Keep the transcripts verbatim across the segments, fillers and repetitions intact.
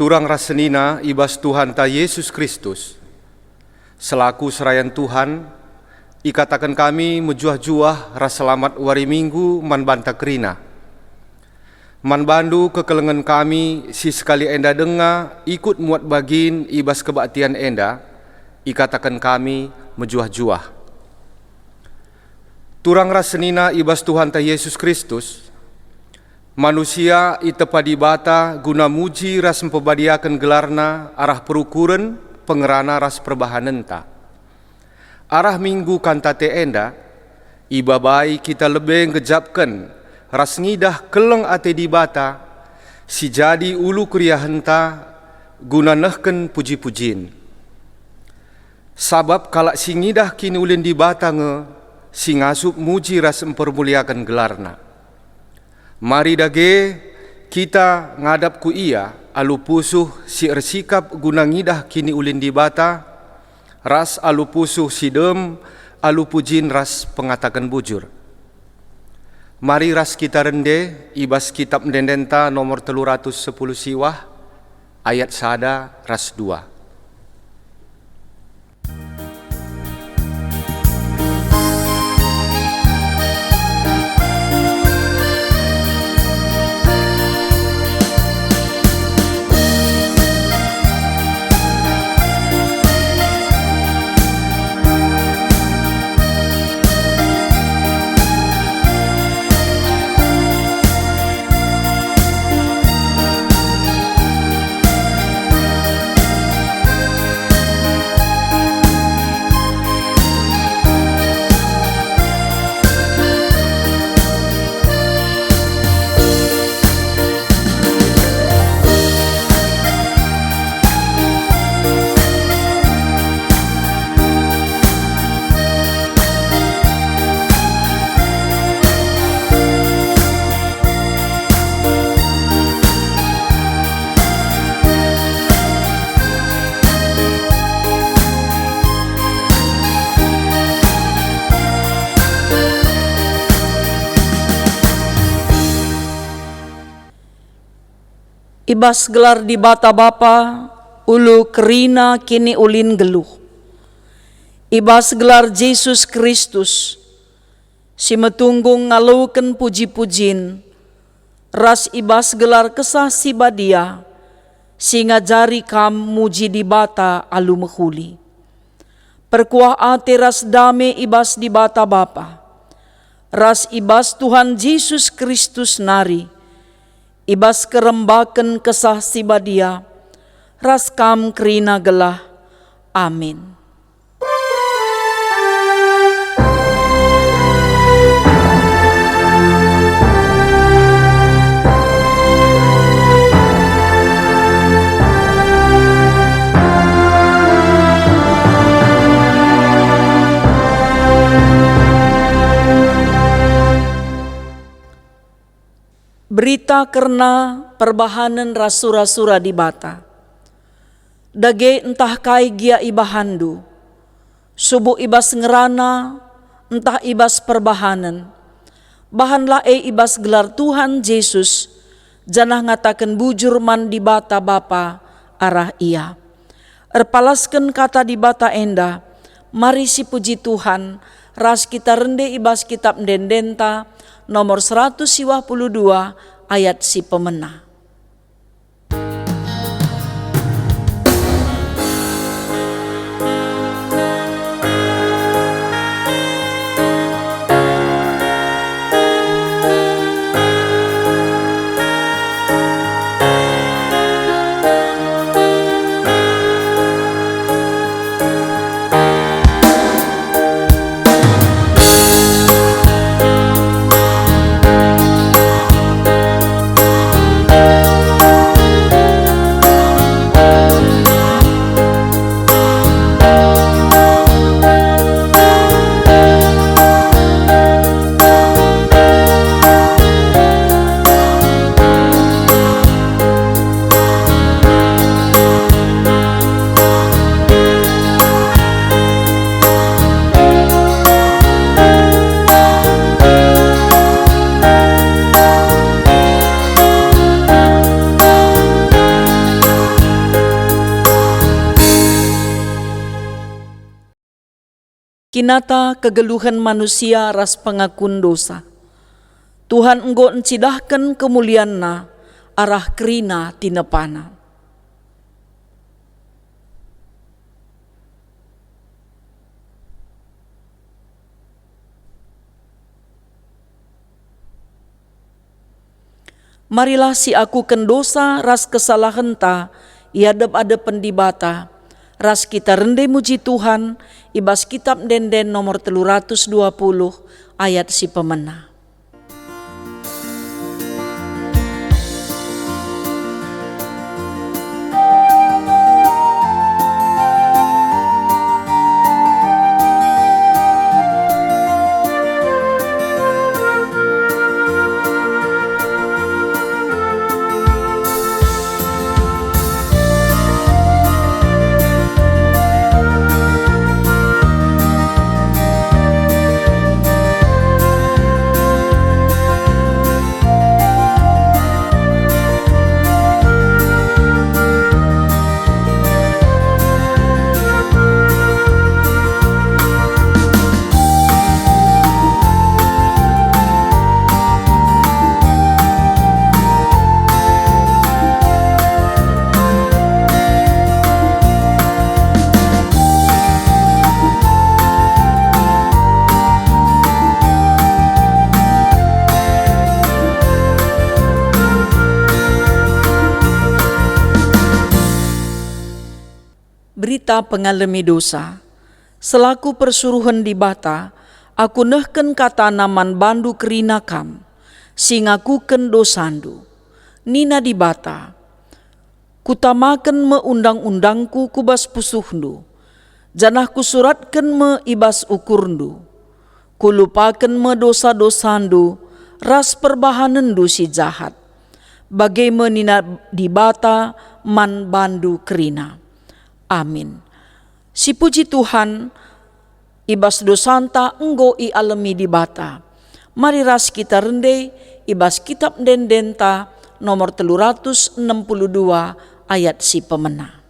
Turang ras senina i bas Tuhanta Jesus Kristus. Selaku serayan Tuhan, ikataken kami mejuah-juah ras selamat wari Minggu man banta kerina. Man bandu kekelengen kami si sekali enda denga ikut muat bagin i bas kebaktian enda, ikataken kami mejuah-juah. Turang ras senina i bas Tuhanta Jesus Kristus, manusia itepa Dibata guna muji ras mpebadiaken gelarNa arah perukuren, pengerana ras perbahanenta. Arah Minggu Kantate enda, ibabai kita lebe ngejapken ras ngidah keleng ate Dibata si jadi ulu keriahenta guna nehken puji-pujin. Sabap kalak si ngidah kiniulin Dibata nge si ngasup muji ras mpermuliaken gelarNa. Mari dage kita ngadap ku Ia alu pusuh si ersikap guna ngidah kiniulin Dibata, ras alu pusuh si dem alu pujin ras pengataken bujur. Mari ras kita rende i bas Kitap Ende-endenta nomor telu ratus sepuluh siwah, ayat sada ras dua. I bas gelar Dibata Bapa, ulu kerina kiniulin nggeluh. I bas gelar Jesus Kristus, si metunggung ngaloken puji-pujin, ras i bas gelar Kesah Si Badia, si ngajari kam muji Dibata alu mehuli. Perkuah ate ras dame i bas Dibata Bapa, ras i bas Tuhan Jesus Kristus nari, i bas kerembaken Kesah Si Badia, ras kam kerina gelah. Amin. Berita kerna perbahanen ras sura-sura Dibata. Dage ntah kai gia ibahanndu, subuk i bas ngerana ntah i bas perbahanen, bahanlah e i bas gelar Tuhan Jesus, janah ngataken bujur man Dibata Bapa arah Ia. Erpalasken Kata Dibata enda, mari sipuji Tuhan, ras kita rende i bas Kitap Ende-endenta nomor seratus siwah puluh dua ayat si pemena. Kinata kegeluhen manusia ras pengakun dosa. Tuhan enggo ncidahken kemulianNa arah kerina tinepana. Marilah siakuken dosa ras kesalahenta i adep-adepen Dibata, ras kita rende muji Tuhan i bas Kitap Ende-enden nomor telu ratus dua puluh ayat si pemena. Berita pengalemi dosa. Selaku persuruhen Dibata, aku nehken kataNa man bandu kerina kam, si ngakuken dosandu. Nina Dibata, "Kutamaken me undang-undangKu ku bas pusuhndu, janah Kusuratken me i bas ukurndu. Kulupaken me dosa-dosandu ras perbahanenndu si jahat." Bage me nina Dibata man bandu kerina. Amin. Sipuji Tuhan, i bas dosanta enggo ialemi Dibata. Mari ras kita rende i bas Kitap Ende-endenta nomor telu ratus enem puluh dua ayat si pemena.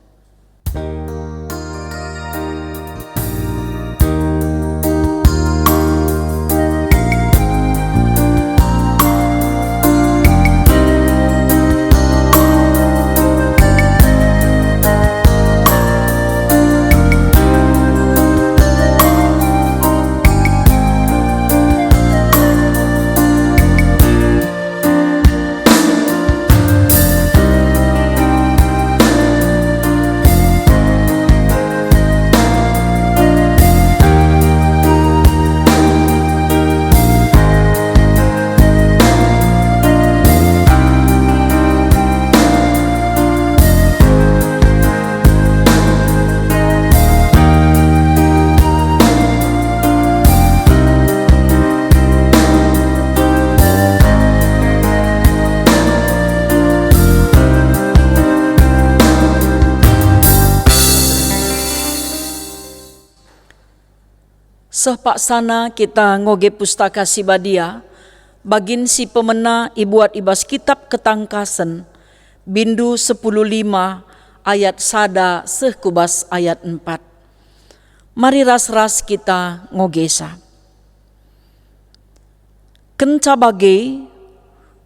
Seh paksana kita ngoge Pustaka Si Badia, bagin si pemena ibuat i bas Kitap Ketangkasen, bindu sepuluh lima ayat sada seh ku bas ayat empat. Mari ras-ras kita ngogesa. Kenca bage,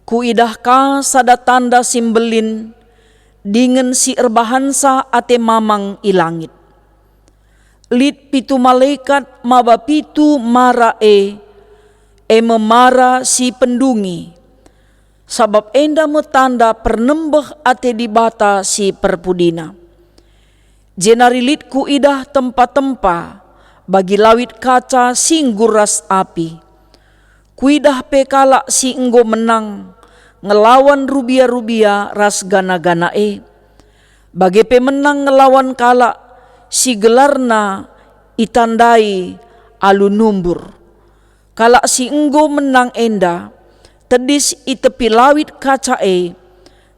kuidah ka sada tanda si mbelin dingen si erbahansa ate mamang i langit. Lit pitu malekat maba pitu mara e, e me mara si pendungi, sabap enda me tanda pernembeh ate Dibata si perpudina. Jenari lit kuidah tempa-tempa bagi lawit kaca si ngguras api. Kuidah pe kalak si enggo menang ngelawan rubia-rubia ras gana-gana e. Bage pe menang ngelawan kalak si gelarna itandai alu numbur. Kalak si enggo menang enda tedis i tepi lawit kaca e,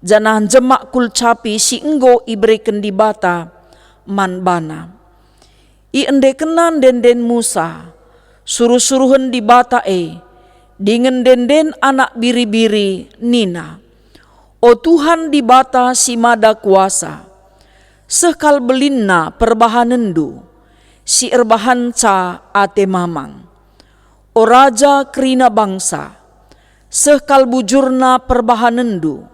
janah njemak kulcapi si enggo ibereken Dibata man bana. Iendekenna ende-enden Musa, suruh-suruhen Dibata e, dingen ende-enden Anak Biri-biri nina, "O Tuhan Dibata si Mada Kuasa, seh kal belinna perbahanenndu, si erbahanca ate mamang. O Raja kerina bangsa, seh kal bujurna perbahanenndu,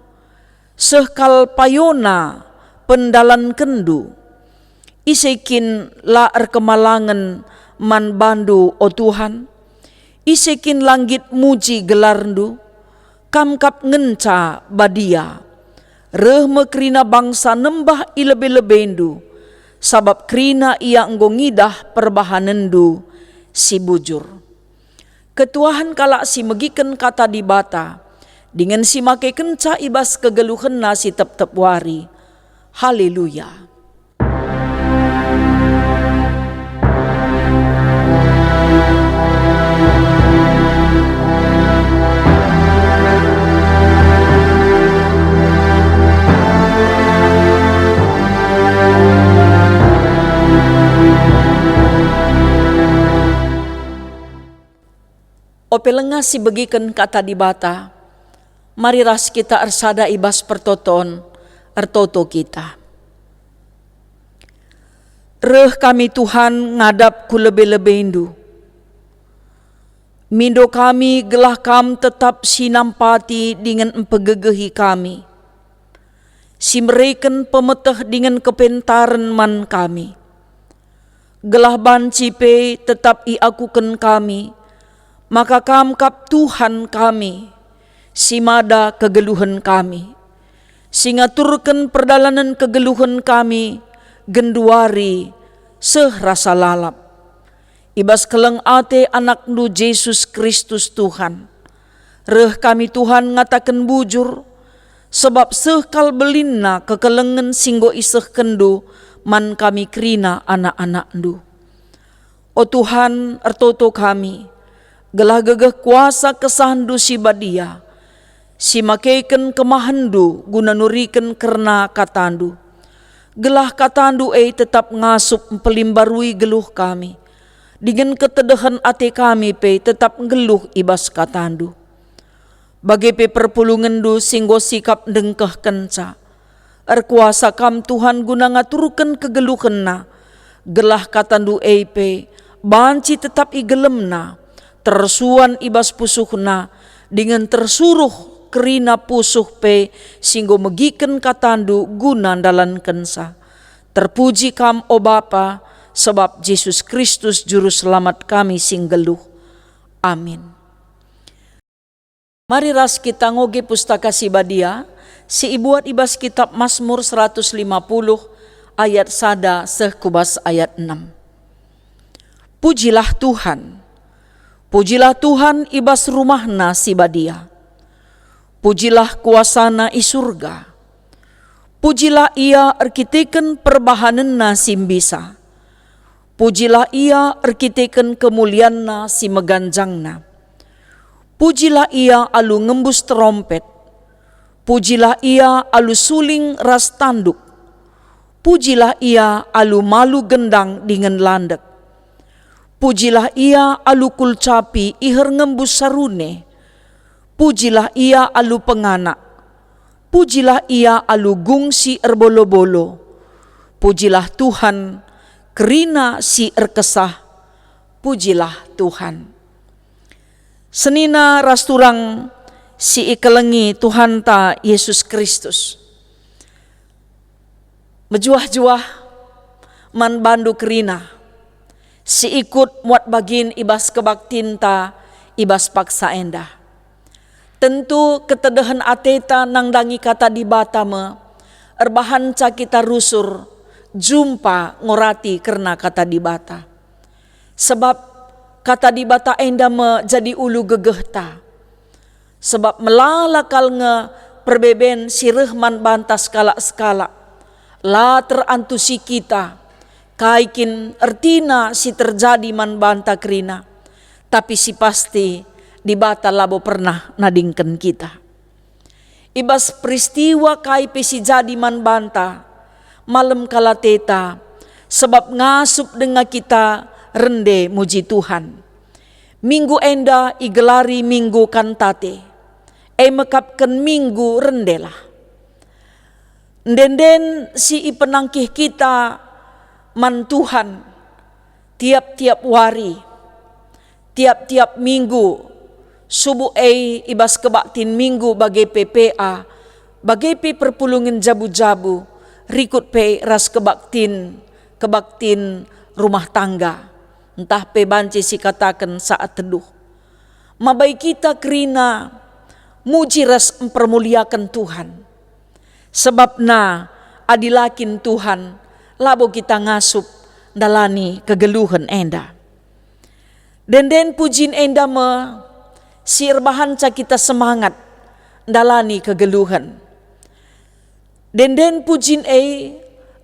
seh kal payona pendalankenndu. Ise kin la erkemalangen man bandu, o Tuhan? Ise kin la nggit muji gelarndu? Kam kap ngenca badia. Reh me kerina bangsa nembah i lebe-lebendu, sabap kerina ia enggo ngidah perbahanenndu si bujur. Ketuahen kalak si megiken kata Dibata, dingen si makekenca i bas kegeluhenna si tep-tep wari. Haleluya! Ope langa si begiken kata Dibata, mari ras kita ersada i bas pertoton, ertoto kita. Reh kami, Tuhan, ngadap ku lebe-lebendu. Mindo kami gelah Kam tetap si nampati dingen mpegegehi kami, si mereken pemeteh dingen kepentaren man kami. Gelah banci pe tetap iakuken kami maka Kam kap Tuhan kami, si mada kegeluhen kami, si ngaturken perdalanen kegeluhen kami genduari seh rasa lalap. I bas keleng ate AnakNdu Jesus Kristus Tuhan, reh kami, Tuhan, ngataken bujur, sebab seh kal belinna kekelengen si enggo isehkenNdu man kami kerina anak-anakNdu. O Tuhan, ertoto kami, gelah gegeh kuasa KesahNdu si Badia, si makeken kemahenNdu guna nuriken kerna kataNdu. Gelah kataNdu e tetap ngasup mpelimbarui geluh kami, dingen ketedehen ate kami pe tetap nggeluh i bas kataNdu. Bage pe perpulungenNdu si enggo sikap ndengkehkenca. Erkuasa Kam, Tuhan, guna ngaturken kegeluhenna, gelah kataNdu e pe banci tetap igelemna, tersuan i bas pusuhna, dingen tersuruh kerina pusuh pe si enggo megiken kataNdu guna ndalankenca. Terpuji Kam, o Bapa, sebab Jesus Kristus Juru Selamat kami si nggeluh. Amin. Mari ras kita ngoge Pustaka Si Badia, si ibuat i bas Kitap Masmur seratus lima puluh ayat sada seh ku bas ayat enam. Pujilah Tuhan. Pujilah Tuhan i bas rumahNa si badia. Pujilah kuasaNa i Surga. Pujilah Ia erkiteken perbahanenNa si mbisa. Pujilah Ia erkiteken kemulianNa si meganjangna. Pujilah Ia alu ngembus terompet. Pujilah Ia alu suling ras tanduk. Pujilah Ia alu malu gendang dingen landek. Pujilah Ia alu kulcapi iher ngembus sarune. Pujilah Ia alu penganak. Pujilah Ia alu gung si erbolo-bolo. Pujilah Tuhan, kerina si erkesah. Pujilah Tuhan. Senina ras turang si ikelengi Tuhanta Jesus Kristus. Mejuah-juah man bandu kerina si ikut muat bagin i bas kebaktinta i bas paksa enda. Tentu ketedehen ateta nandangi Kata Dibata me erbahanca kita rusur jumpa ngorati kerna Kata Dibata. Sebab Kata Dibata enda me jadi ulu gegehta. Sebab melala kal nge perbeben si reh man banta sekalak-sekalak, la terantusi kita kai kin ertina si terjadi man banta kerina, tapi si pasti Dibata labo pernah nadingken kita. I bas peristiwa kai pe si jadi man banta, malem kal ateta, sebab ngasup denga kita rende muji Tuhan. Minggu enda igelari Minggu Kantate, e mekapken Minggu Rendelah. Ende-enden si ipenangkih kita man Tuhan, Tiap-tiap wari, tiap-tiap minggu, subuk e i bas kebaktin minggu bage pe P A, bage pe perpulungen jabu-jabu, rikut pe ras kebaktin, kebaktin rumah tangga, ntah pe banci sikataken saat teduh. Mabai kita kerina muji ras mpermuliaken Tuhan. Sebabna adi la kin Tuhan, labo kita ngasup ndalani kegeluhen enda. Ende-enden pujin enda me si erbahanca kita semangat ndalani kegeluhen. Ende-enden pujin e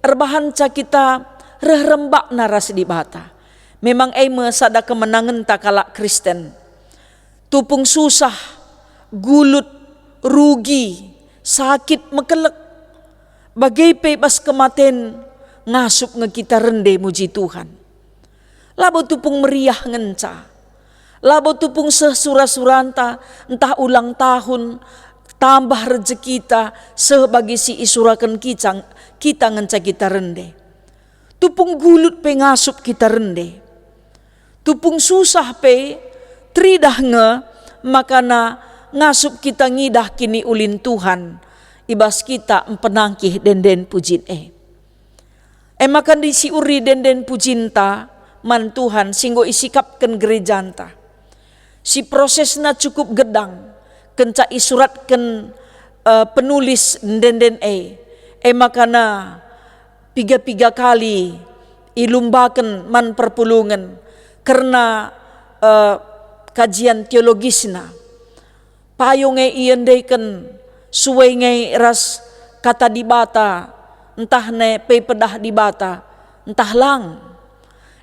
erbahanca kita reh rembakna ras Dibata. Memang e me sada kemenangenta kalak Kristen. Tupung susah, gulut, rugi, sakit, mekelek, bage pe bas kematen, ngasup nge kita rende muji Tuhan. Labo tupung meriah ngenca. Labo tupung seh sura-suranta, ntah ulang tahun, tambah rejekita, seh bagi si isuraken kita, kita ngenca kita rende. Tupung gulut pe ngasup kita rende. Tupung susah pe, teridah nge makana ngasup kita ngidah kiniulin Tuhan i bas kita mpenangkih ende-enden pujin e. E maka adi si uri ende-enden pujinta man Tuhan si enggo isikapken gerejanta, si prosesna cukup gedang, kenca isuratken, eh, penulis ende-enden e, e makana piga-piga kali ilumbaken man perpulungen kerna, eh, kajian teologisna. Payung e iendeken sue nge ras Kata Dibata, ntah ne pe pedah Dibata, ntah lang.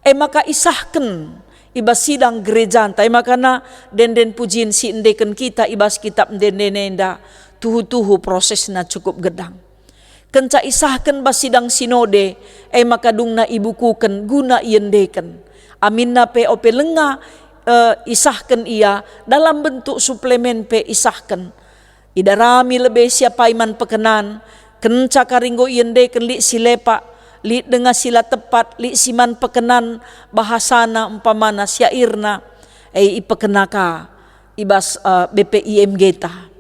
E maka isahken i bas sidang gerejanta, e makana ende-enden pujin si iendeken kita i bas kitab ende-enden enda tuhu-tuhu prosesna cukup gedang. Kenca isahken bas sidang sinode, e maka dungna ibukuken guna iendeken. Aminna pe ope lenga, eh, isahken ia dalam bentuk suplemen pe isahken. Idarami lebe si apai man pekenan, kenca kari enggo iendeken lit si lepak, lit denga si la tepat, lit si man pekenan bahasana umpamana syairna, e ipekena ka i bas, eh, B P I M G ta.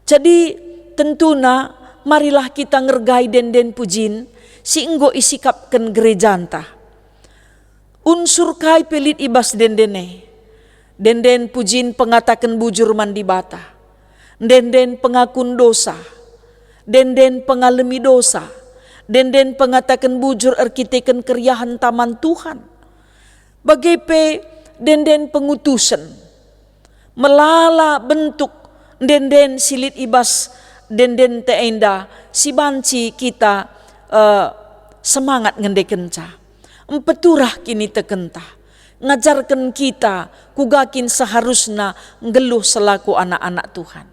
Jadi, tentuna marilah kita ngergai ende-enden pujin si enggo isikapken gerejanta. Unsur kai pe lit i bas ende-enden e? Ende-enden pujin pengataken bujur man Dibata, ende-enden pengakun dosa, ende-enden pengalemi dosa, ende-enden pengataken bujur erkiteken keriahenta man Tuhan, bage pe ende-enden pengutusen. Melala bentuk ende-enden si lit i bas ende-enden te enda si banci kita, eh, semangat ngendekenca. Mpeturah kinitekenta, ngajarken kita kuga kin seharusna nggeluh selaku anak-anak Tuhan.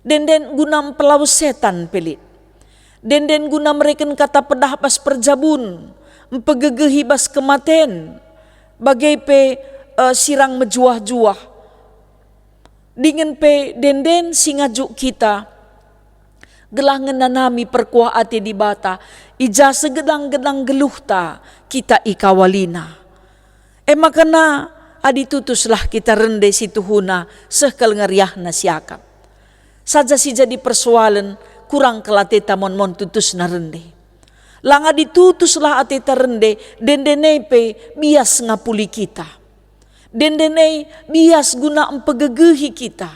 Ende-enden guna mpelawes setan pe lit. Ende-enden guna mereken kata pedah bas perjabun, mpegegehi bas kematen, bage pe, eh, sirang mejuah-juah. Dingen pe ende-enden si ngajuk kita, gelah ngenanami perkuah ate Dibata, i ja segedang-gedang geluhta kita ikawalina. E makana, adi tutuslah kita rende si tuhuna seh kal ngeriahna siakap. Saja si jadi persoalen, kurang kal ateta mon-mon tutusna rende. Lang adi tutuslah ateta rende, ende-enden e pe bias ngapuli kita. Ende-enden e bias guna mpegegehi kita,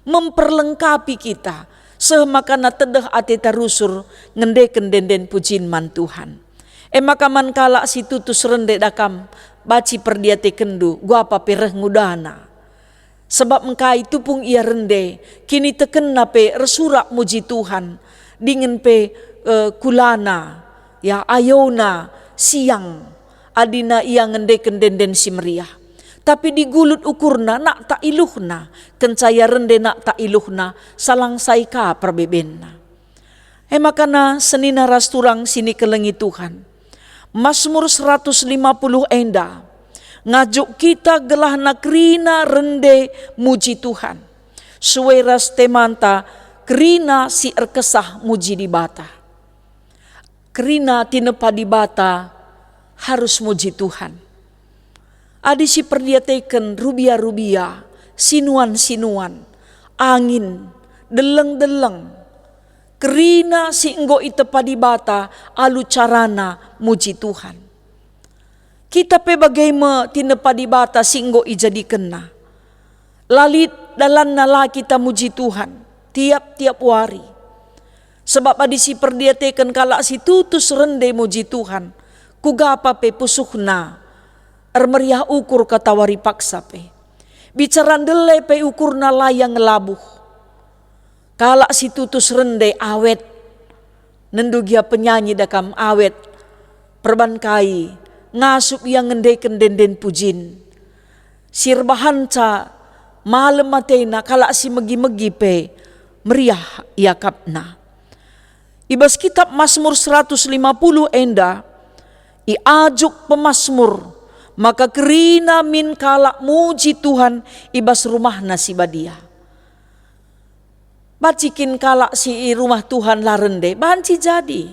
memperlengkapi kita, seh makana tedeh ateta rusur ngendeken ende-enden pujin man Tuhan. E maka man kalak si tutus rende da kam, banci perdiatekenndu, guapa pe reh ngudana. Sebab engkai tupung ia rende, kinitekenna pe ersurak muji Tuhan, dingen pe, eh, kulana, ya, ayona, siang, adina ia ngendeken ende-enden si meriah. Tapi digulut ukurna naktak iluhna, kenca ia rende naktak iluhna, salang sai ka perbebenna. E makana senina ras turang si nikelengi Tuhan, Masmur seratus lima puluh enda ngajuk kita gelahna kerina rende muji Tuhan, sue ras temanta kerina si erkesah muji Dibata. Kerina tinepa Dibata harus muji Tuhan. Adi siperdiateken rubia-rubia, sinuan-sinuan, angin, deleng-deleng, kerina si enggo itepa Dibata alu carana muji Tuhan. Kita pe bage me tinepa Dibata si enggo ijadikenNa. La lit dalanna la kita muji Tuhan tiap-tiap wari. Sebab adi siperdiateken kalak si tutus rende muji Tuhan, kuga pa pe pusuhna ermeriah ukur katawari paksa pe. Bicara ndele pe ukurna la ia ngelabuh. Kalak si tutus rende awet. Ndu gia penyanyi da kam awet. Perban kai, ngasup ia ngendeken ende-enden pujin. Si erbahanca malem atena, kalak si megi-megi pe meriah iakapna. I bas kitab Masmur seratus lima puluh enda, iajuk pemasmur maka kerina min kalak muji Tuhan i bas rumahNa si badia. Banci kin kalak si i rumah Tuhan la rende? Banci jadi.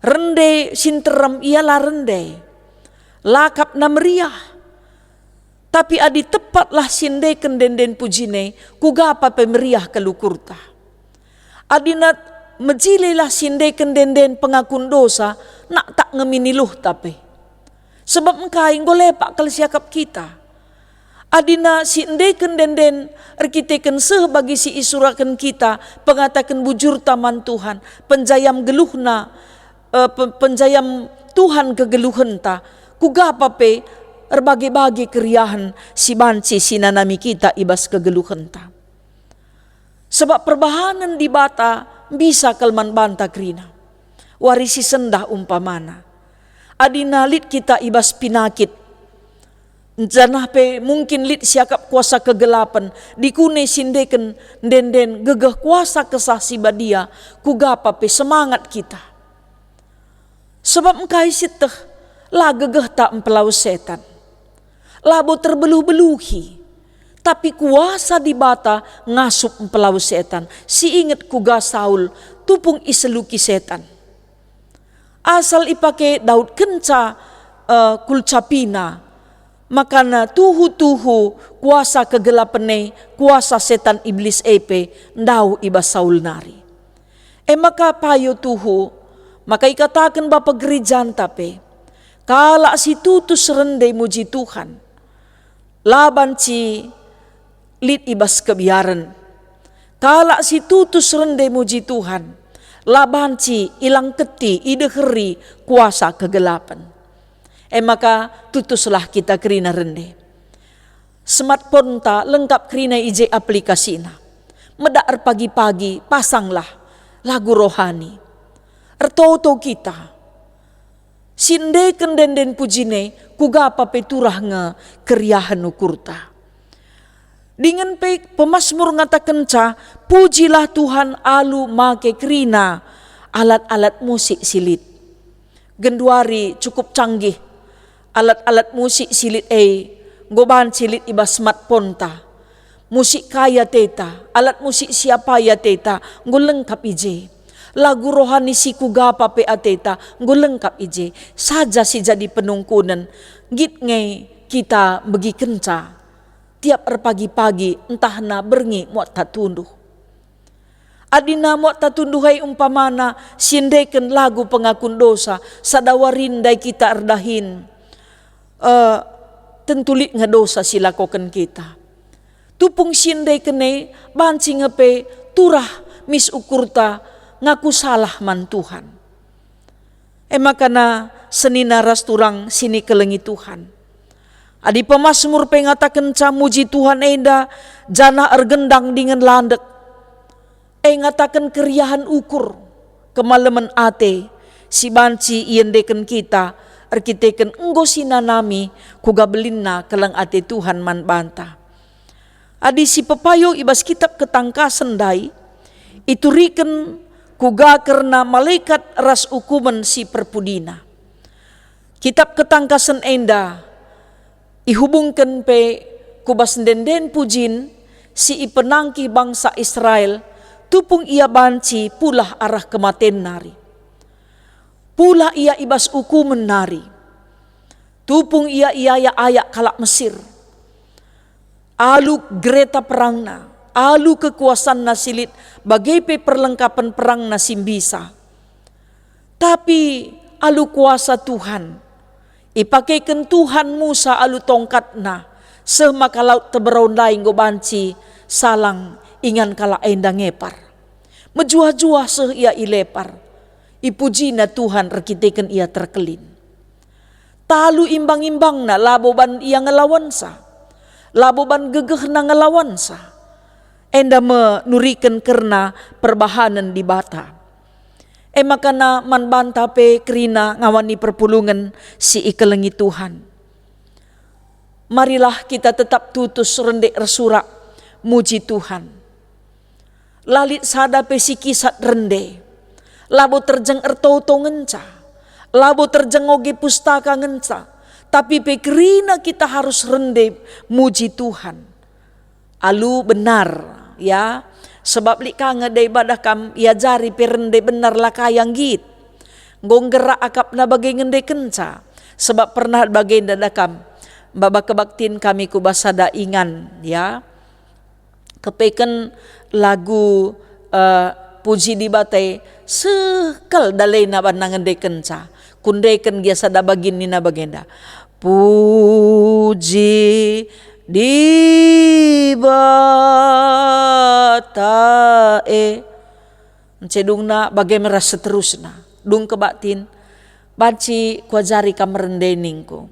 Rende si nterem ia la rende. La akapna meriah. Tapi adi tepatlah si endeken ende-enden pujin e, kuga pa pe meriah kal ukurta. Adina mejilelah si endeken ende-enden pengakun dosa, naktak nge min iluhta pe. Sebab engkai enggo lepak kal siakap kita. Adina si endeken ende-enden erkiteken seh bagi si isuraken kita, pengataken bujurta man Tuhan, penjayam geluhna, eh, pe-, penjayam Tuhan kegeluhenta, kuga pa pe erbage-bage keriahen si banci sinanami kita i bas kegeluhenta. Sebab perbahanen Dibata mbisa kal man banta kerina. Wari si sendah umpamana. Adina lit kita i bas pinakit, janah pe mungkin lit siakap kuasa kegelapen, dikune si endeken ende-enden gegeh kuasa Kesah Si Badia, kuga pa pe semangat kita. Sebab engkai sieteh, la gegehta mpelawes setan. Labo terbeluh-beluhi, tapi kuasa Dibata ngasup mpelawes setan. Si inget kuga Saul tupung iseluki setan. Asal ipake Daud kenca, eh, kulcapina, makana tuhu-tuhu kuasa kegelapen e, kuasa setan Iblis e pe ndauh i bas Saul nari. E maka payo tuhu, maka ikataken bapa gerejanta pe, kalak si tutus rende muji Tuhan, la banci lit i bas kebiaren. Kalak si tutus rende muji Tuhan, la banci ilangketi, ideheri kuasa kegelapen. E maka tutuslah kita kerina rende. Smartphone-ta lengkap kerina i je aplikasina. Medak erpagi-pagi, pasanglah lagu rohani. Ertoto kita. Si endeken ende-enden pujin e, kuga pa pe turah nge keriahen ukurta. Dingen pe pemasmur ngatakenca, "Pujilah Tuhan alu make kerina alat-alat musik si lit." Genduari cukup canggih alat-alat musik si lit e, enggo banci lit i bas smartphone-ta. Musik kai ateta, alat musik si apai ateta, enggo lengkap i je. Lagu rohani si kuga pa pe ateta, enggo lengkap i je. Saja si jadi penungkunen, nggit nge kita begikenca. Tiap erpagi-pagi, ntahna berngi muatta tunduh. Adina muatta tunduh e umpamana si endeken lagu pengakun dosa, sada wari ndai kita erdahin, eh, tentu lit nge dosa si lakoken kita. Tupung si endeken e banci nge pe turah mis ukurta ngaku salah man Tuhan. E maka na senina ras turang si nikelengi Tuhan. Adi pemasmur pe ngatakenca muji Tuhan enda, janah ergendang dingen landek, e ngataken keriahen ukur, kemalemen ate, si banci iendeken kita erkiteken enggo sinanami kuga belinna keleng ate Tuhan man banta. Adi sipepayo i bas Kitap Ketangkasen ndai, ituriken kuga kerna malekat ras ukumen si perpudina. Kitap Ketangkasen enda ihubungken pe ku bas ende-enden pujin si ipenangkih bangsa Israel, tupung ia banci pulah arah kematen nari. Pulah ia i bas ukumen nari. Tupung ia iayak-ayak kalak Mesir, alu gereta perangna, alu kekuasanna si lit, bage pe perlengkapen perangna si mbisa. Tapi alu kuasa Tuhan, ipakeken Tuhan Musa alu tongkatna, seh maka Laut Teberau ndai enggo banci salang ingan kalak enda ngepar. Mejuah-juah seh ia i lepar. Ipujina Tuhan erkiteken ia terkelin. Talu imbang-imbangna labo ban ia ngelawansa, labo ban gegehna ngelawansa. Enda me nuriken kerna perbahanen Dibata. E maka man banta pe kerina ngawani perpulungen si ikelengi Tuhan. Marilah kita tetap tutus rende ersurak muji Tuhan. La lit sada pe si kisat rende, labo terjeng ertoto ngenca, labo terjeng oge pustaka ngenca, tapi pe kerina kita harus rende muji Tuhan. Alu benar, ya, sebab lit ka nge dai badah kam iajari pe rende benar la kaya nggit. Enggo nggerak akapna bage ngendekenca, sebab pernah bagenda da kam, maba kebaktin kami ku bas sada ingan, ya. Kepeken lagu, eh, Puji Dibata e, seh kal dalena banna ngendekenca. Kundeken gia sada bagin nina bagenda, "Puji Dibata e." Encedungna bage me ras seterusna. Dung kebaktin, banci kuajari kam rende ningku.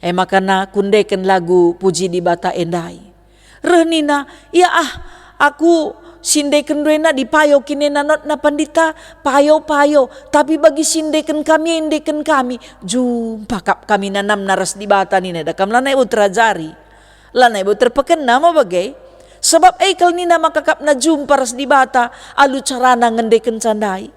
E maka na kundeken lagu Puji Dibata e ndai. Reh nina, "Ya ah, aku si ndeken ndai ena dipayo kinena notna pandita, payo, payo, tapi bagi si ndeken kami e ndeken kami, jumpa kap kami nanamna ras Dibata," nina da kam, lanai bo terajari, lanai bo terpekena mo bage. Sebab e kal nina maka akapna jumpa ras Dibata alu carana ngendekenca ndai.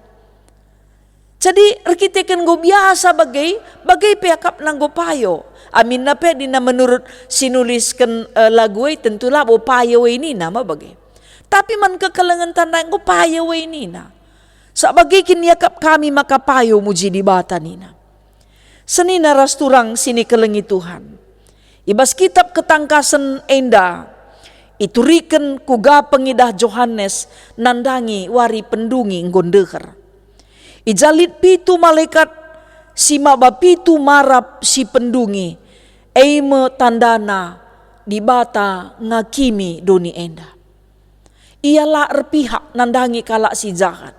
Jadi, erkiteken enggo biasa bage, bage pe akapna enggo payo. Aminna pe dina menurut si nulisken, eh, lagu e, tentu labo payo e nina me bage. Tapi man kekelengen tanda enggo payo e nina. Sabap bage kin iakap kami maka payo muji Dibata nina. Senina ras turang si nikelengi Tuhan. I bas kitab Ketangkasen enda, ituriken kuga pengidah Johanes nandangi wari pendungi enggo ndeher. I ja lit pitu malekat si maba pitu marap si pendungi, e me tandana Dibata ngakimi doni enda. Ia la erpihak nandangi kalak si jahat.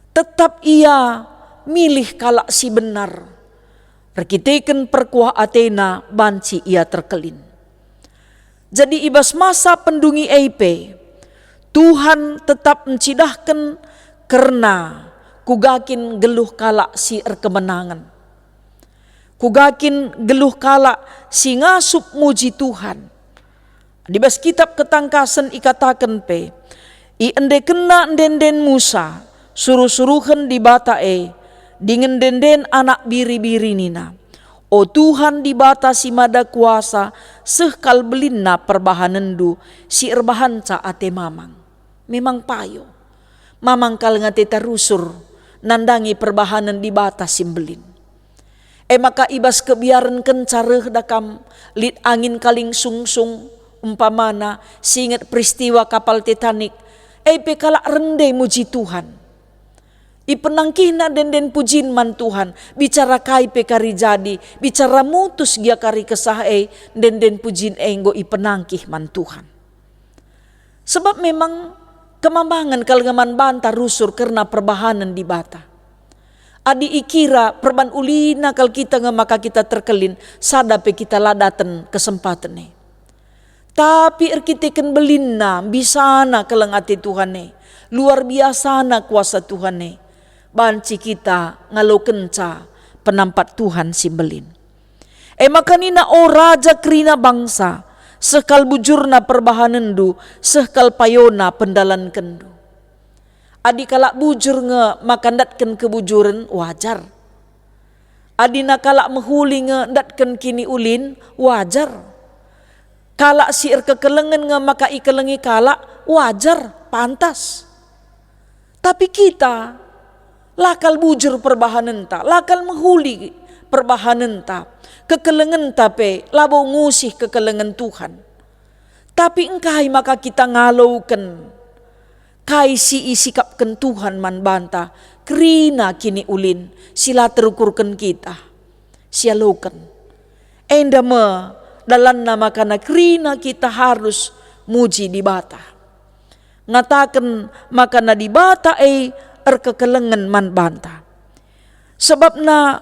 Tetap ia milih kalak si benar. Erkiteken perkuah atena banci ia terkelin. Jadi i bas masa pendungi e pe, Tuhan tetap ncidahken kerna kuga kin geluh kalak si erkemenangen. Kuga kin geluh kalak si ngasup muji Tuhan. Di bas kitab Ketangkasen ikataken pe, iendekenna ende-enden Musa, suruh-suruhen Dibata e, dingen ende-enden anak biri-biri nina, "O Tuhan Dibata si Mada Kuasa, seh kal belinna perbahanenndu si erbahanca ate mamang." Memang payo. Mamang kal nge ateta rusur nandangi perbahanen Dibata si mbelin. E maka i bas kebiaren kenca reh da kam, lit angin kaling sungsung, umpamana, singet peristiwa kapal Titanic, e pe kalak rende muji Tuhan. Ipenangkihna ende-enden pujin man Tuhan, bicara kai pe kari jadi, bicara mutus gia kari kesah e, ende-enden pujin e enggo ipenangkih man Tuhan. Sebab memang kemambangen kal nge man banta rusur kerna perbahanen Dibata. Adi ikira perban ulina kal kita nge maka kita terkelin, sada pe kita la daten kesempaten e. Tapi erkiteken belinna, bisana keleng ate Tuhan e, luar biasana kuasa Tuhan e, banci kita ngalokenca penampat Tuhan si mbelin. E maka nina, "O raja kerina bangsa, seh kal bujurna perbahanenndu, seh kal payona pendalankenndu." Adi kalak bujur nge maka ndatken kebujuren, wajar. Adina kalak mehuli nge ndatken kiniulin, wajar. Kalak si erkekelengen nge maka ikelengi kalak, wajar, pantas. Tapi kita, la kal bujur perbahanenta, la kal mehuli perbahanenta. Kekelengenta pe labo ngusih kekelengen Tuhan. Tapi engkai maka kita ngaloken kai si isikapken Tuhan man banta kerina kiniulin si la terukurken kita sialoken? Enda me dalanna makana kerina kita harus muji Dibata. Ngataken makana Dibata e erkekelengen man banta. Sebabna,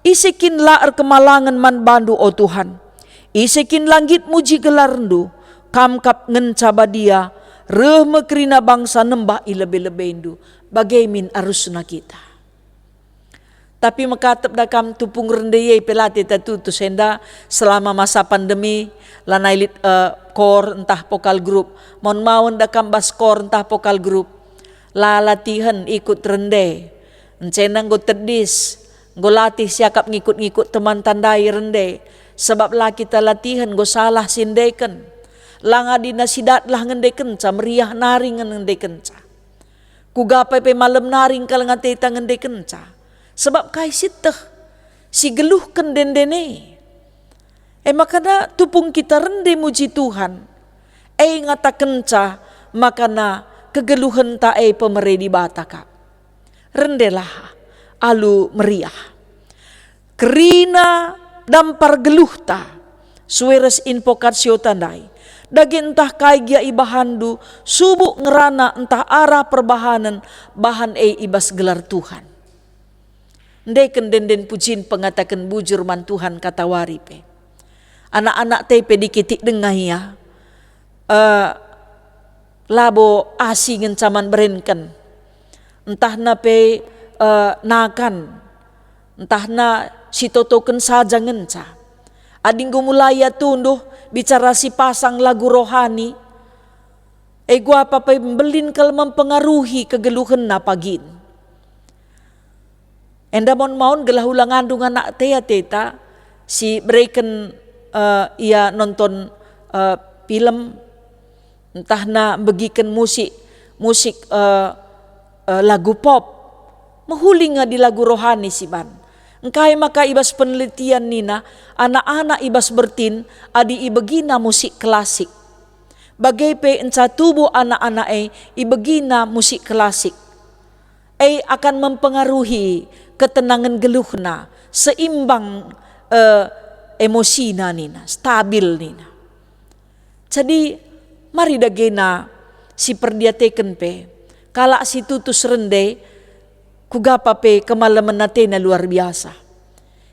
ise kin la erkemalangen man bandu, o Tuhan? Ise kin la nggit muji gelarndu? Kam kap ngenca badia, reh me kerina bangsa nembah i lebe-lebendu. Bage min arusna kita. Tapi mekatep da kam tupung rende e pe la teta tutus enda selama masa pandemi, lanai lit, eh, kor ntah pokal grup. Maun-maun da kam bas kor ntah pokal grup. La latihen ikut rende. Encena enggo tedis, enggo latih siakap ngikut-ngikut teman tandai rende. Sebab la kita latihen enggo salah si ndeken. La ngadina si datlah ngendekenca, meriah nari ngendekenca. Kuga pe pe malem nari ngkal ngateta ngendekenca. Sebab kai sieteh si geluhken denden e? E makana tupung kita rende muji Tuhan, e ngatakenca makana kegeluhenta e pemere Dibata kap. Rendelah alu meriah. Kerina dampar geluhta, sue ras invokasiota ndai. Dage ntah kai gia ibahanndu, subuk ngerana ntah arah perbahanen, bahan e i bas gelar Tuhan. Ndeken denden pujin pengataken bujur man Tuhan katawari pe. Anak-anak te pe dikitik denga ia, eh, labo asi ngenca man berenken, ntahna pe, eh, nakan, ntahna sitotoken saja ngenca. Adi enggo mulai ia tunduh bicara si pasang lagu rohani, e guapa pe mbelin kal mempengaruhi kegeluhenna pagin. Enda maun-maun gelah ula ngandung anak tea-teta si bereken, eh, ia nonton, eh, film, ntahna mbegiken musik, musik, eh, eh, lagu pop. Mehuli nge adi lagu rohani si ban. Engkai maka i bas penelitian nina, anak-anak i bas bertin adi ibegina musik klasik. Bage pe enca tubuh anak-anak e ibegina musik klasik. E akan mempengaruhi ketenangen geluhna, seimbang, eh, emosina nina, stabil nina. Jadi, mari dagena siperdiateken pe, kalak si tutus rende, kuga pa pe kemalemen atena luar biasa.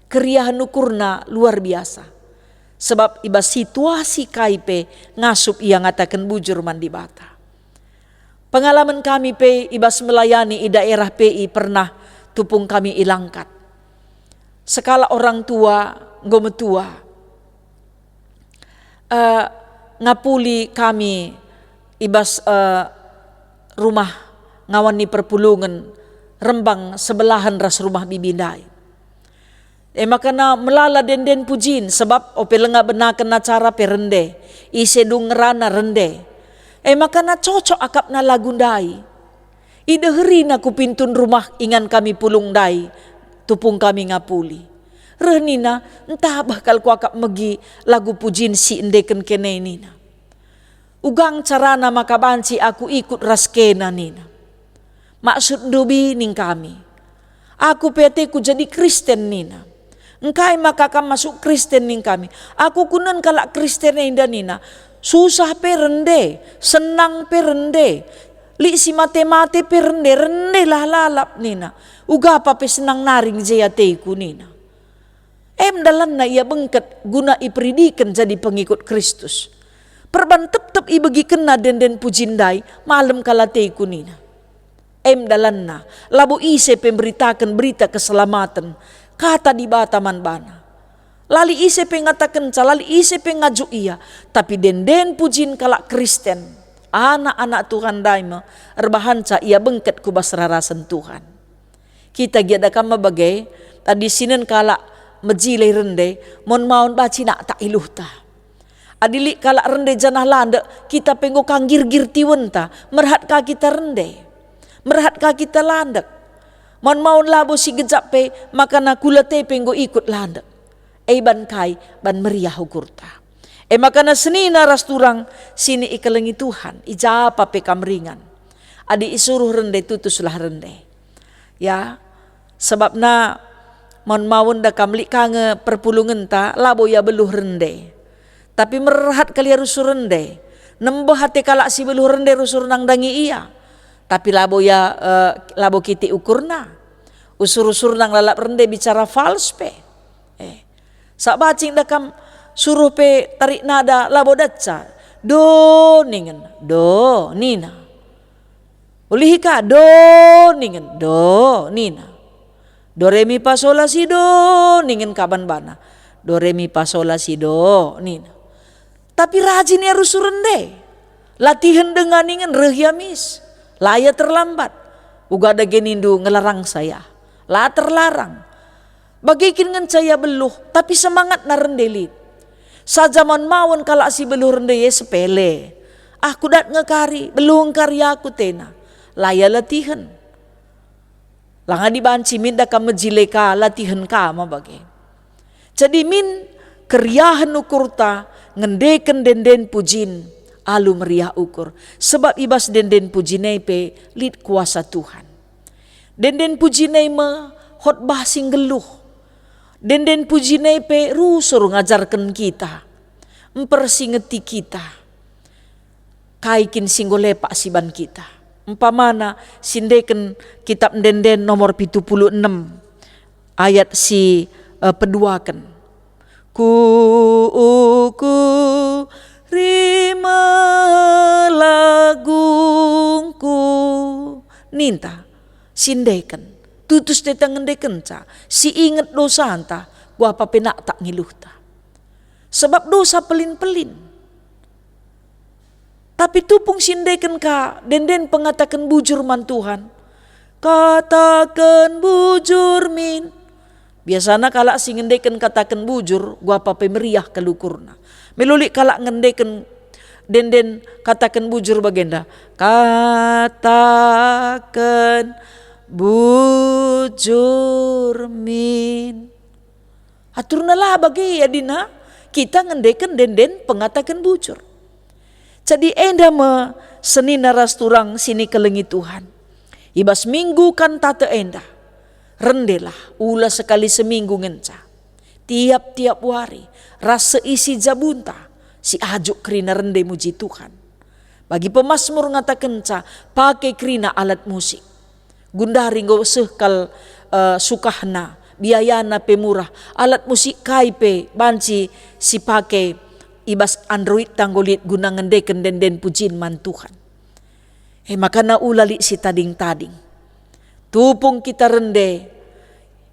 Keriahen ukurna luar biasa. Sebab i bas situasi kai pe ngasup ia ngataken bujur man Dibata. Pengalamen kami pe i bas melayani i daerah P I pernah tupung kami i Langkat. Sekalak orang tua enggo metua, eh, ngapuli kami i bas, eh, rumah ngawan ni perpulungen Rembang sebelahen ras rumah bibi ndai. E makana melala denden pujin, sebab ope langa benaken acara pe rende, ise dung ngerana rende. E makana cocok akapna lagu ndai. Ideherina ku pintun rumah ingan kami pulung ndai, tupung kami ngapuli. Reh nina, "Ntabeh kal kuakap megi lagu pujin si endeken kene," nina. "Ugang carana maka banci aku ikut ras kena," nina. "Maksudndu bi," ning kami. "Aku pe ateku jadi Kristen," nina. "Engkai maka kam masuk Kristen?" ning kami. "Aku kunen kalak Kristen enda," nina. "Susah pe rende, senang pe rende, lit si mate-mate pe rende, rendelah lalap," nina. "Uga pa pe senang nari nge je ateku," nina. Em dalanna ia bengket guna iperidiken jadi pengikut Kristus. Perban tep-tep ibegikenna denden pujin ndai, "Malem kal ateku," nina. Em dalanna, labo ise pe mberitaken berita keselamaten, kata Dibata man bana. Lali ise pe ngatakenca, lali ise pe ngajuk ia, tapi denden pujin kalak Kristen, anak-anak Tuhan ndai me erbahanca ia bengket ku bas rarasen Tuhan. Kita gia da kam me bage, adi sinen kalak mejile rende, mon maun banci naktak iluhta. Adi lit kalak rende janah landek, kita pe enggo ka nggirgir tiwenta, merhat ka kita rende, merhat ka kita landek. Mon maun labo si gejap pe, makana kula te pe enggo ikut landek. E ban kai? Ban meriah ukurta. E maka na senina ras turang sini ikelengi Tuhan, i ja pe kam ringan. Adi isuruh rende, tutuslah rende. Ya, sebabna maun-maun da kam lit ka nge perpulungenta, labo ia beluh rende. Tapi merhat kal ia rusur rende. Nembeh ate kalak si beluh rende rusur nandangi ia. Tapi labo ia, eh, labo kitik ukurna. Usur-usur nang lalap rende bicara fals pe. Eh, sak bacing da kam suruh pe tarik nada labo datca. Do ningen, do nina. Ulihi ka, do ningen, do nina. Do re mi pa sola si do ningen kaban bana. Do re mi pa sola si do nina. Tapi rajin ia rusur rende. Latihen denga ningen reh ia mis. La ia terlambat. Uga dage nindu ngelarang saya. La terlarang. Bage kin ngenca ia beluh, tapi semangatna rende lit. Saja maun-maun kalak si beluh rende e sepele. Ah, kudat nge kari, beluh nge kari aku tena. La ia latihen. Langa dibanci min da kam mejile ka, latihen ka ma bage. Jadi min keriahen ukurta ngendeken ende-enden pujin alu meriah ukur, sebab i bas ende-enden pujin e pe lit kuasa Tuhan. Ende-enden pujin e me khotbah si nggeluh. Ende-enden pujin e pe rusur ngajarken kita, mpersingeti kita. Kai kin si enggo lepak siban kita? Umpamana, sindeken kitab ende-enden nomor pitu puluh enem ayat si, eh, peduaken. Ku ukur rima lagungku. Ninta, sindeken, tutus teta ngendekenca, si inget dosanta, kuapa pe naktak ngiluhta. Sebab dosa pelin-pelin. Tapi tupung sindeken ka ende-enden pengataken bujur man Tuhan. Kataken bujur min. Biasana kalak si ngendeken kataken bujur, kuapa pe meriah kal ukurna. Melo lit kalak ngendeken ende-enden kataken bujur bagenda. Kataken bujur min. Aturna la bage adina kita ngendeken ende-enden pengataken bujur. Jadi enda me senina ras turang si nikelengi Tuhan. I bas minggu Kantate enda, rendelah, ula sekali seminggu ngenca. Tiap-tiap wari, ras seisi jabunta, si ajuk kerina rende muji Tuhan. Bagi pemasmur ngatakenca, pake kerina alat musik. Gundari enggo seh kal, eh, sukahna, biayana pe murah, alat musik kai pe banci sipake i bas Androidta enggo lit guna ngendeken ende-enden pujin man Tuhan. E maka na ula lit sitading-tading. Tupung kita rende,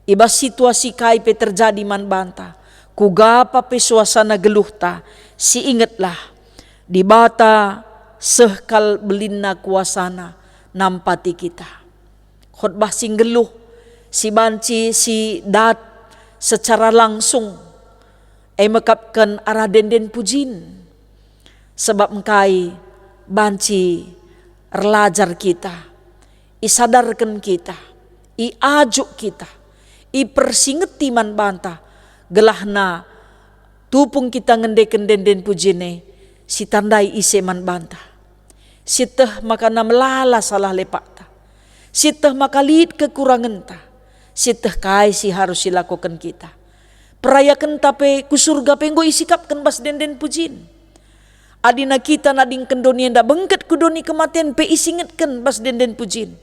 i bas situasi kai pe terjadi man banta, kuga pa pe suasana geluhta, siingetlah, Dibata seh kal belinna kuasana nampati kita. Khotbah si nggeluh, si banci sidat secara langsung, e mekapken arah ende-enden pujin. Sebab engkai banci erlajar kita, isadarken kita, iajuk kita, ipersingeti man banta, gelahna tupung kita ngendeken ende-enden pujin e, sitandai ise man banta. Sieteh maka na melala salah lepakta. Sieteh maka lit kekurangenta. Sieteh kai si harus silakoken kita. Perayakenta pe ku Surga pe enggo isikapken bas ende-enden pujin. Adina kita nadingken doni enda bengket ku doni kematen pe isingetken bas ende-enden pujin.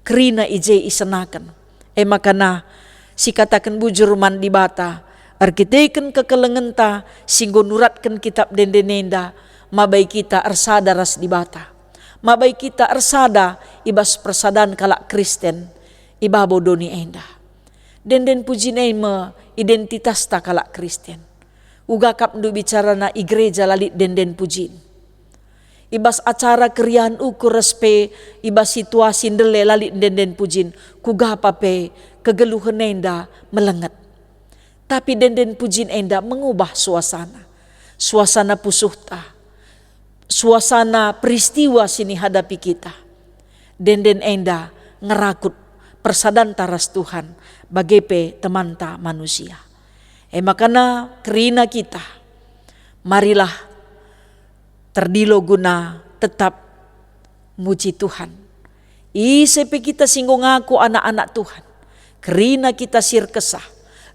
Kerina i je isenaken. E maka nah, sikataken bujur man Dibata, erkiteken kekelengenta si enggo nuratken kitab ende-enden enda, mabai kita ersada ras Dibata. Mabai kita ersada i bas persadan kalak Kristen i babo doni enda. Ende-enden pujin e me identitasta kalak Kristen. Uga kap ndu bicarana i gereja la lit ende-enden pujin. I bas acara keriahen ukur ras pe i bas situasi ndele la lit ende-enden pujin, kuga pa pe kegeluhen enda melenget. Tapi ende-enden pujin enda mengubah suasana. Suasana pusuhta, suasana peristiwa si nihadapi kita. Ende-enden enda ngerakut persadanta ras Tuhan, bage pe temanta manusia. E makana kerina kita, marilah terdilo guna tetap muji Tuhan. Ise pe kita si enggo ngaku anak-anak Tuhan, kerina kita si erkesah,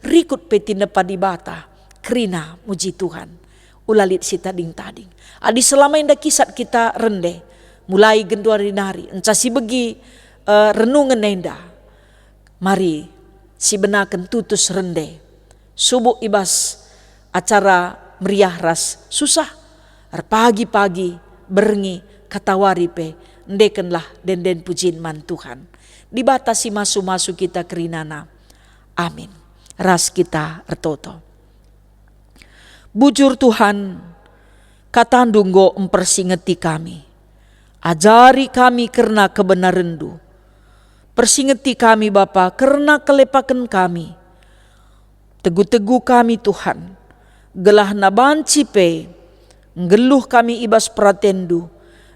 rikut pe tinepa Dibata, kerina muji Tuhan. Ula lit si tading-tading. Adi selama enda kisat kita rende, mulai genduari nari, enca si begi, eh, renungen enda, mari sibenaken tutus rende. Subuk i bas acara meriah ras susah, erpagi-pagi, berngi, katawari pe, endekenlah ende-enden pujin man Tuhan. Dibata si masu-masu kita kerinana. Amin. Ras kita ertoto. Bujur Tuhan, kataNdu enggo mpersingeti kami. Ajari kami kerna kebenarenNdu. Persingeti kami, Bapa, kerna kelepaken kami. Tegu-tegu kami, Tuhan, gelahna banci pe nggeluh kami i bas peratenNdu,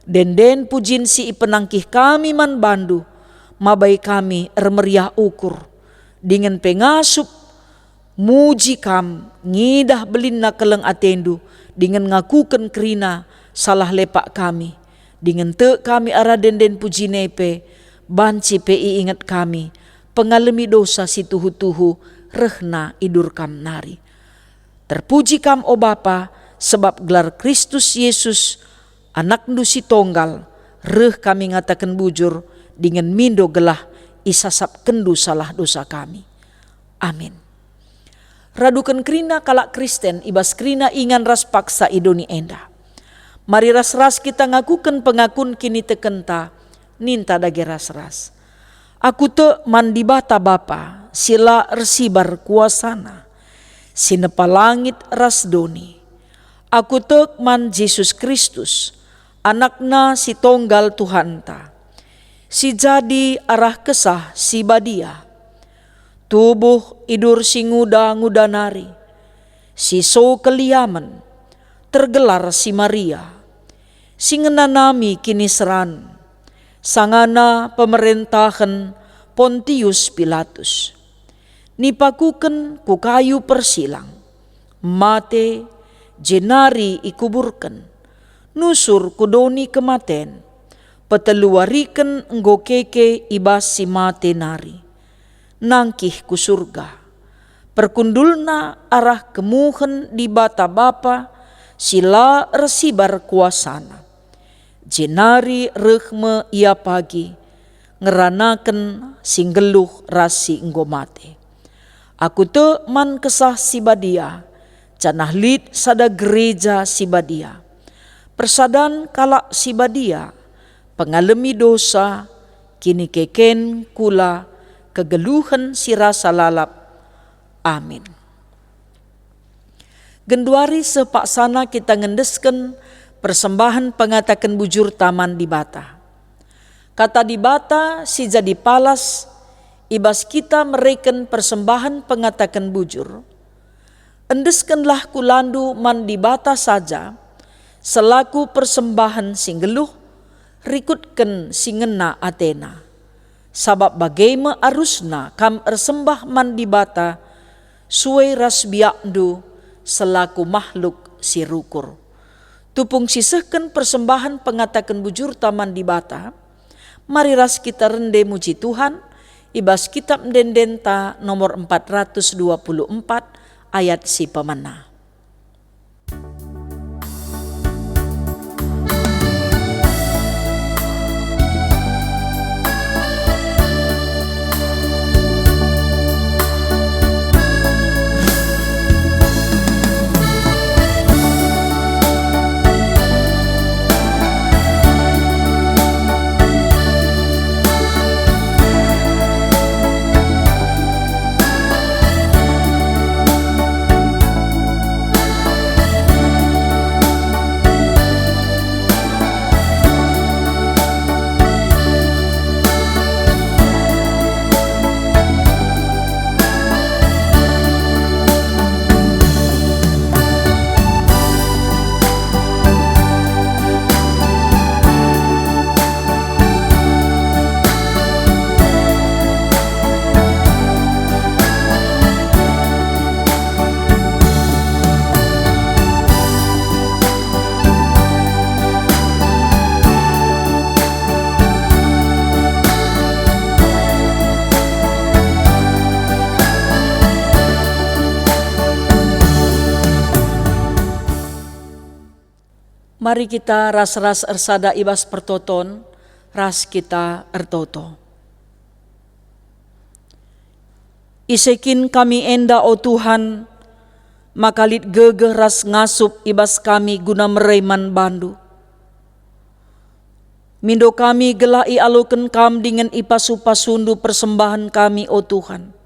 ende-enden pujin si ipenangkih kami man baNdu, mabai kami ermeriah ukur, dingen pe ngasup muji Kam, ngidah belinna keleng ateNdu, dingen ngakuken kerina salah lepak kami, dingen tek kami arah ende-enden pujin e pe, banci pe iinget kami pengalemi dosa si tuhu-tuhu rehna idur Kam nari. Terpuji Kam, o Bapa, sebab gelar Kristus Yesus, AnakNdu si Tonggal, reh kami ngataken bujur dingen mindo gelah isasapkenNdu salah dosa kami. Amin. Raduken kerina kalak Kristen i bas kerina ingan ras paksa i doni enda. Mari ras-ras kita ngakuken pengakun kinitekenta, ninta dage ras-ras. Aku tek man Dibata Bapa si la ersibar kuasaNa, si nepa langit ras doni. Aku tek man Jesus Kristus, AnakNa si Tonggal Tuhanta, si jadi arah Kesah Si Badia, tubuh idur si nguda-nguda nari, si so keliamen, tergelar si Maria, si ngenanami kiniseran, sangana pemerentahen Pontius Pilatus. Nipakuken ku kayu persilang, mate, jenari ikuburken, nusur ku doni kematen, peteluwariken enggo keke i bas si mate nari, nangkih ku Surga. Perkundulna arah kemuhen Dibata Bapa si la ersibar kuasaNa. Jenari reh me Ia pagi, ngeranaken si nggeluh ras si enggo mate. Aku tek man Kesah Si Badia, janah lit sada gereja si badia, persadan kalak si badia, pengalemi dosa, kinikeken, kula, kegeluhen si rasa lalap. Amin. Genduari seh paksana kita ngendesken persembahen pengataken bujurta man Dibata. Kata Dibata si jadi palas i bas kita mereken persembahen pengataken bujur, "Endeskenlah kulandu man Dibata saja selaku persembahen si nggeluh, rikutken si ngena ateNa. Sabap bage me arusna kam ersembah man Dibata sue ras biakndu selaku mahluk si rukur." Tupung sisehken persembahen pengataken bujurta man Dibata, mari ras kita rende muji Tuhan i bas Kitab Ende-endenta nomor empat ratus dua puluh empat, ayat si pemena. Mari kita ras-ras ersada i bas pertoton, ras kita ertoto. Ise kin kami enda, o Tuhan, maka lit gegeh ras ngasup i bas kami guna mere man bandu? Mindo kami gelah ialoken kam dingen ipasu-pasundu persembahen kami, o Tuhan,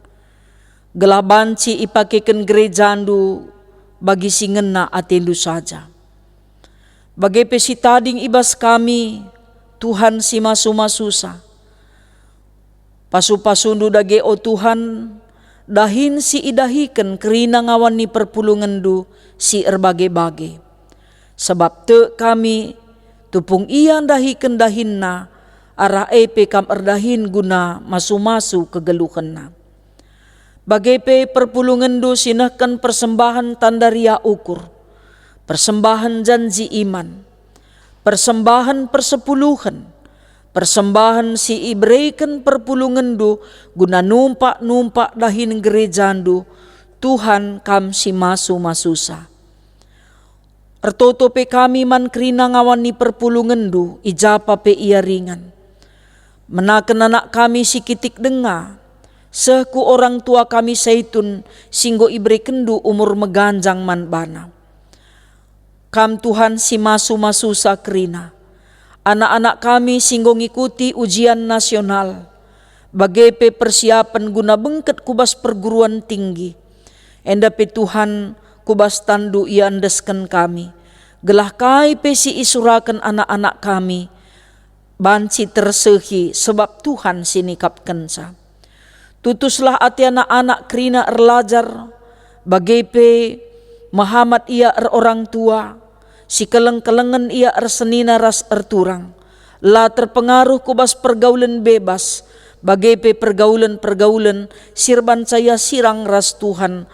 gelah banci ipakeken gerejandu bagi si ngena atendu saja. Bage pe si tading i bas kami, Tuhan si masu-masusa. Pasu-pasundu dage, o Tuhan, dahin si idahiken kerina ngawan ni perpulungenndu si erbage-bage. Sabap tek kami, tupung ia ndahiken dahinna, arah e pe kam erdahin guna masu-masu kegeluhenna. Bage pe perpulungenndu si nehken persembahen tanda riah ukur, persembahen janji iman, persembahen persepuluhen, persembahen si ibereken perpulungenndu guna numpak-numpak dahin gerejandu, Tuhan, kam si masu-masusa. Ertoto pe kami man kerina ngawan ni perpulungenndu, i japa pe ia ringan. Menaken anak kami si kitik denga, seh ku orang tua kami Saitun si enggo iberekenndu umur meganjang man bana. Kam, Tuhan, si masu-masusa kerina anak-anak kami si enggo ngikuti ujian nasional, bage pe persiapen guna bengket ku bas perguruan tinggi. Enda pe, Tuhan, ku bas tanNdu ia endesken kami, gelah kai pe si isuraken anak-anak kami banci tersehi, sebab Tuhan si nikapkenca. Tutuslah ate anak-anak kerina erlajar, bage pe mehamat ia erorang tua, si keleng-kelengen ia ersenina ras erturang. La terpengaruh ku bas pergaulen bebas, bage pe pergaulen-pergaulen si erbanca ia sirang ras Tuhan.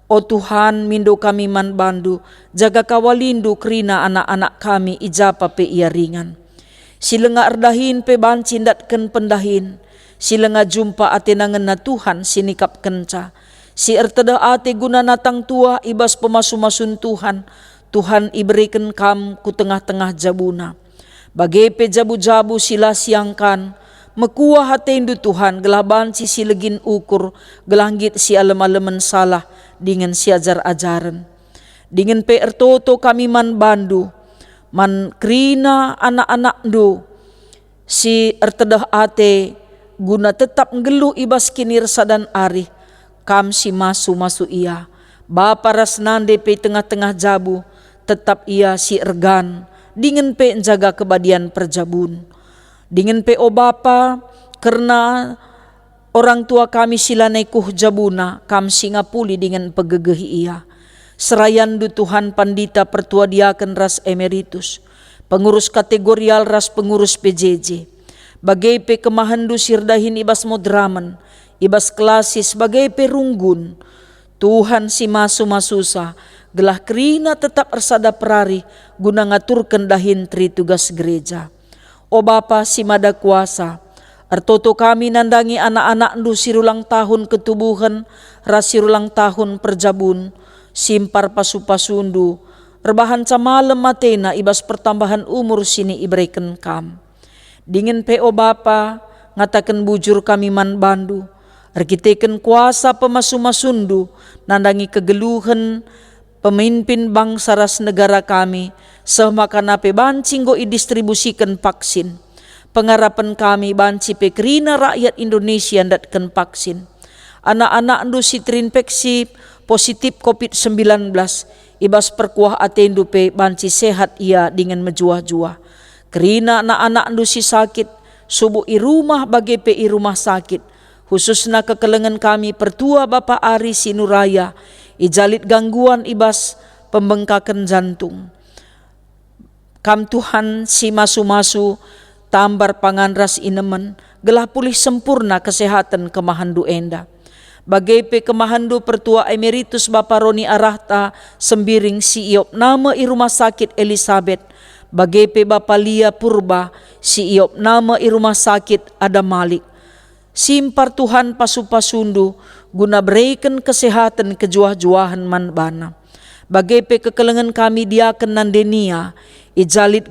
O Tuhan, mindo kami man bandu, jaga kawalindu kerina anak-anak kami i japa pe ia ringan. Si langa erdahin pe banci ndatken pendahin, si langa jumpa atena ngena Tuhan si nikapkenca, si ertedeh ate guna natang tuah i bas pemasu-masun Tuhan, Tuhan ibereken kam ku tengah-tengah jabuna. Bage pe jabu-jabu si la siangkan, mekuah atendu Tuhan, gelah banci si legin ukur, gelah nggit si alem-alemen salah dingen si ajar-ajaren. Dingen pe ertoto kami man bandu, man kerina anak-anakndu si ertedeh ate guna tetap nggeluh i bas kinirsadan arih, kam si masu-masu ia. Bapa ras nande pe tengah-tengah jabu, tetap ia si ergan, dingen pe njaga kebadian perjabun. Dingen pe, o Bapa, kerna orang tua kami si lanai kuh jabuna, kam si ngapuli dingen mpegegehi ia. SerayanNdu, Tuhan, pandita, pertua diaken ras emeritus, pengurus kategorial ras pengurus P J J, bage pe kemahenNdu si erdahin i bas moderamen, i bas klasis, bage pe runggun. Tuhan si masu-masusa, gelah kerina tetap ersada perarih guna ngaturken dahin teri tugas gereja. O Bapa si Mada Kuasa, ertoto kami nandangi anak-anakNdu si rulang tahun ketubuhen ras si rulang tahun perjabun, simpar pasu-pasuNdu, erbahanca malem atena i bas pertambahan umur si ibereken Kam. Dingen pe, o Bapa, ngataken bujur kami man bandu, erkiteken kuasa pemasu-masuNdu, nandangi kegeluhen pemimpin bangsa ras negara kami, seh maka na pe banci enggo idistribusiken vaksin. Pengarapen kami banci pe kerina rakyat Indonesia ndatken vaksin. Anak-anakNdu si terinfeksi positif covid sembilan belas, i bas perkuah ateNdu pe banci sehat ia dingen mejuah-juah. Kerina anak-anakNdu si sakit, subuk i rumah bage pe i rumah sakit, khususna kekelengen kami pertua Bapa Ari Sinuraya, i ja lit gangguan i bas pembengkaken jantung. Kam, Tuhan, si masu-masu, tambar pangan ras inemen, gelah pulih sempurna kesehaten kemahenNdu enda. Bage pe kemahenNdu Pertua Emeritus Bapa Roni Arahta Sembiring si iopna me i Rumah Sakit Elisabet, bage pe Bapa Lia Purba si iopna me i Rumah Sakit Adam Malik. Simpar, Tuhan, pasu-pasuNdu guna bereken kesehaten kejuah-juahen man bana. Bage pe kekelengen kami diaken nandenia, i ja lit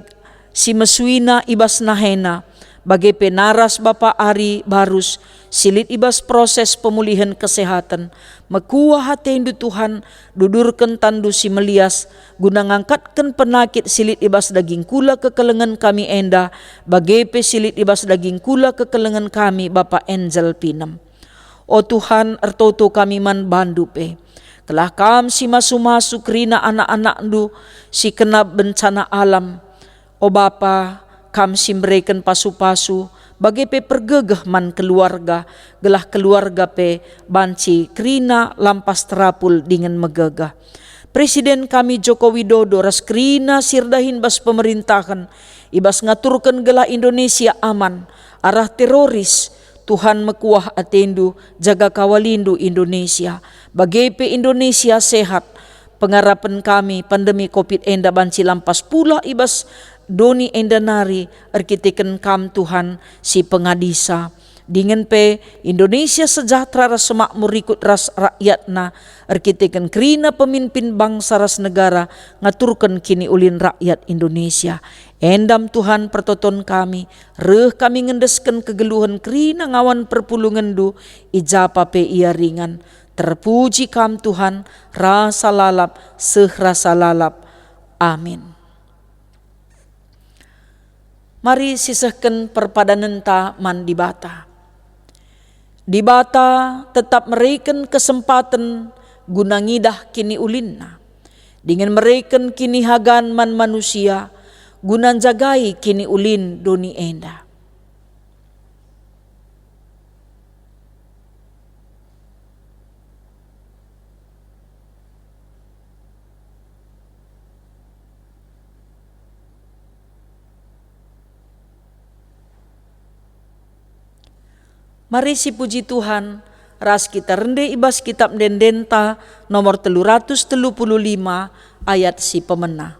si mesuina i bas nahena, bage pe naras Bapa Ari Barus, si lit i bas proses pemulihen kesehaten. Mekuah atendu, Tuhan, dudurken tanNdu si melias, guna ngangkatken penakit si lit i bas daging kula kekelengen kami enda, bage pe si lit i bas daging kula kekelengen kami Bapa Angel Pinem. O Tuhan, ertoto kami man bandu pe. Gelah Kam si masu-masu kerina anak-anakndu si kena bencana alam. O Bapa, Kam si mbereken pasu-pasu, bage pe pergegeh man keluarga, gelah keluarga pe banci kerina lampas terapul dingen megegeh. Presiden kami Joko Widodo ras kerina si erdahin bas pemerintahen, i bas ngaturken gelah Indonesia aman arah teroris, Tuhan, mekuah atendu, jaga kawalindu Indonesia, bage pe Indonesia sehat. Pengarapen kami, pandemi covid enda banci lampas pulah i bas doni enda nari erkiteken Kam, Tuhan, si pengadisa. Dingen pe Indonesia sejahtera ras semakmur rikut ras rakyatna erkiteken kerina pemimpin bangsa ras negara ngaturken kiniulin rakyat Indonesia. Endam, Tuhan, pertoton kami, reh kami ngendesken kegeluhen kerina ngawan perpulungenNdu, i ja pa pe ia ringan. Terpuji Kam, Tuhan, rasa lalap, seh rasa lalap. Amin. Mari sisehken perpadanenta man Dibata. Dibata tetap mereken kesempaten guna ngidah kiniulinNa, dingen mereken kinihagan man manusia guna njagai kiniulin doni enda. Mari sipuji Tuhan, ras kita rende i bas Kitab Ende-endenta nomor telu ratus telu puluh lima, ayat si pemena.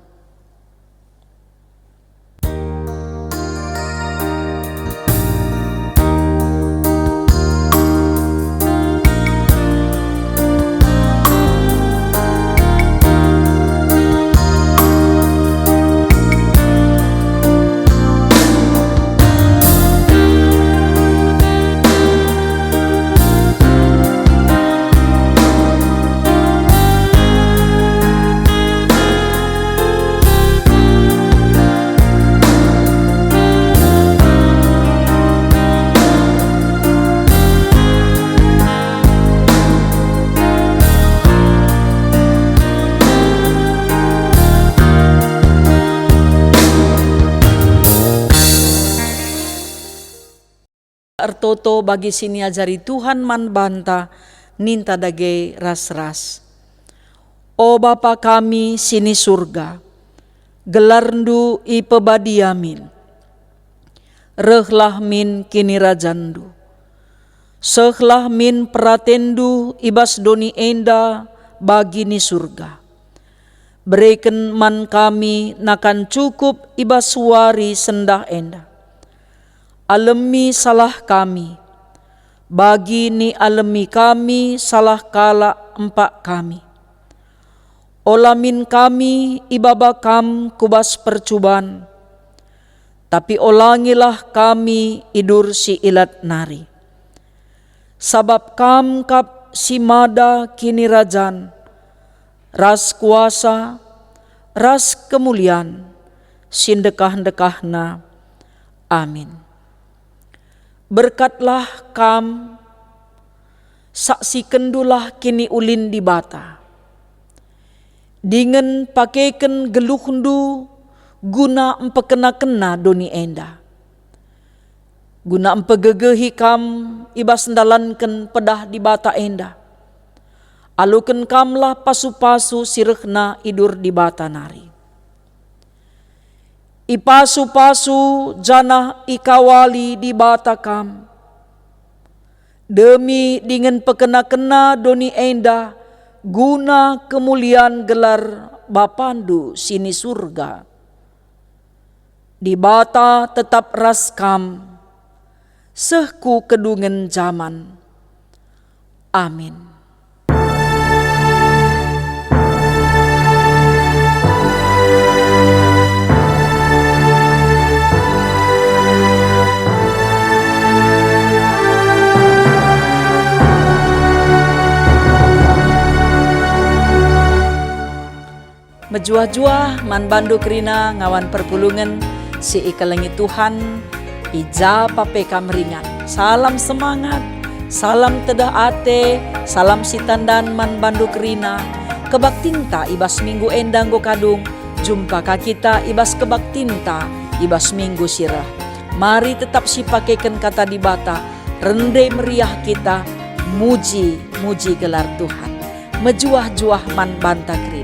Ertoto bagi si niajari Tuhan man banta, ninta dage ras-ras. O Bapa kami si ni Surga, gelarNdu ipebadia min. Rehlah min kinirajanNdu. Sehlah min peratenNdu i bas doni enda bagi ni Surga. Bereken man kami nakan cukup i bas wari sendah enda. Alemi salah kami, bagi nialemi kami salah kalak empak kami. Ola min kami ibaba Kam ku bas percuban, tapi olangilah kami idur si ilat nari. Sabap Kam kap si mada kinirajan, ras kuasa, ras kemulian, si ndekah-ndekahna. Amin. Berkatlah kam, saksikendulah kiniulin Dibata, dingen pakeken geluhndu guna mpekena-kena doni enda. Guna mpegegehi kam i bas ndalanken pedah Dibata enda, aloken kamlah pasu-pasu si rehna idur Dibata nari. Ipasu-pasu janah ikawali Dibata kam, demi dingen pekena-kena doni enda guna kemulian gelar Bapandu si ni Surga. Dibata tetap ras kam, seh ku kedungen jaman. Amin. Mejuah-juah man bandu kerina ngawan perpulungen si ikelengi Tuhan, i ja pa pe kam ringan. Salam semangat, salam tedeh ate, salam sitandan man bandu kerina. Kebaktinta i bas minggu enda enggo kadung, jumpa ka kita i bas kebaktinta i bas minggu si reh. Mari tetap sipakeken Kata Dibata, rende meriah kita muji-muji gelar Tuhan. Mejuah-juah man banta kerina.